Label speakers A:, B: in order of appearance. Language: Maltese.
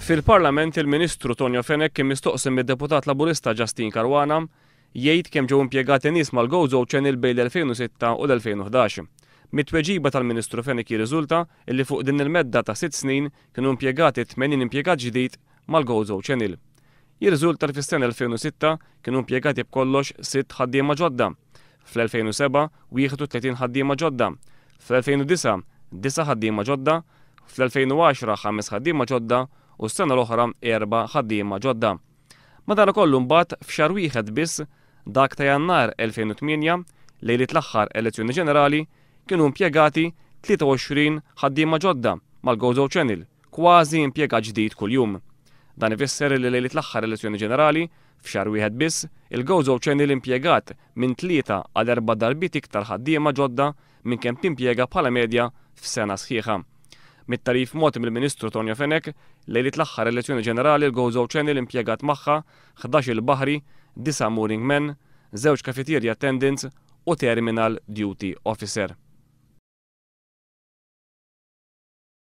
A: Fil-Parlament il-Ministru Tonio Fenech kien mistoqsi mid-Deputat Laburista Justyne Caruana jgħid kemm ġew impjegati nies mal-Gozo Channel bejn l-2006 u l-2011. Mit-tweġiba tal-Ministru Fenech jirriżulta illi fuq din il-medda ta' sitt snin kienu impjegati 80 impjegat ġdid mal-Gozo Channel. Jirriżulta li fis-sena 2006 kienu impjegati b'kollox sitt ħaddiema ġodda, fl-2007 31 ħaddiema ġodda, fl-2009 disa' ħaddiema ġodda, fl-2010 ħames ħaddiema ġodda u s-sena l-oħra erba' ħaddiema ġodda. Madankollu mbagħad f'xahar wieħed biss, dak ta' Jannar 2008, lejliet l-aħħar elezzjoni ġenerali, kienu impjegati 23 ħaddiema ġodda mal-Gozo Channel, kważi impjegat ġdid kuljum. Dan ifisser li lejliet l-aħħar elezzjoni ġenerali, f'xahar wieħed biss, il-Gozo Channel impjegat minn tlieta għal erba' darbiet iktar ħaddiema ġodda minn kemm timpjega bħala medja f'sena sħiħa. Mit-tagħrif mogħti mill-Ministru Tonio Fenech, lejliet l-aħħar elezzjoni ġenerali l-Gozo Channel impjegat magħha 11-il baħri, disa' mooring men, żewġ cafeteria attendants u terminal duty officer.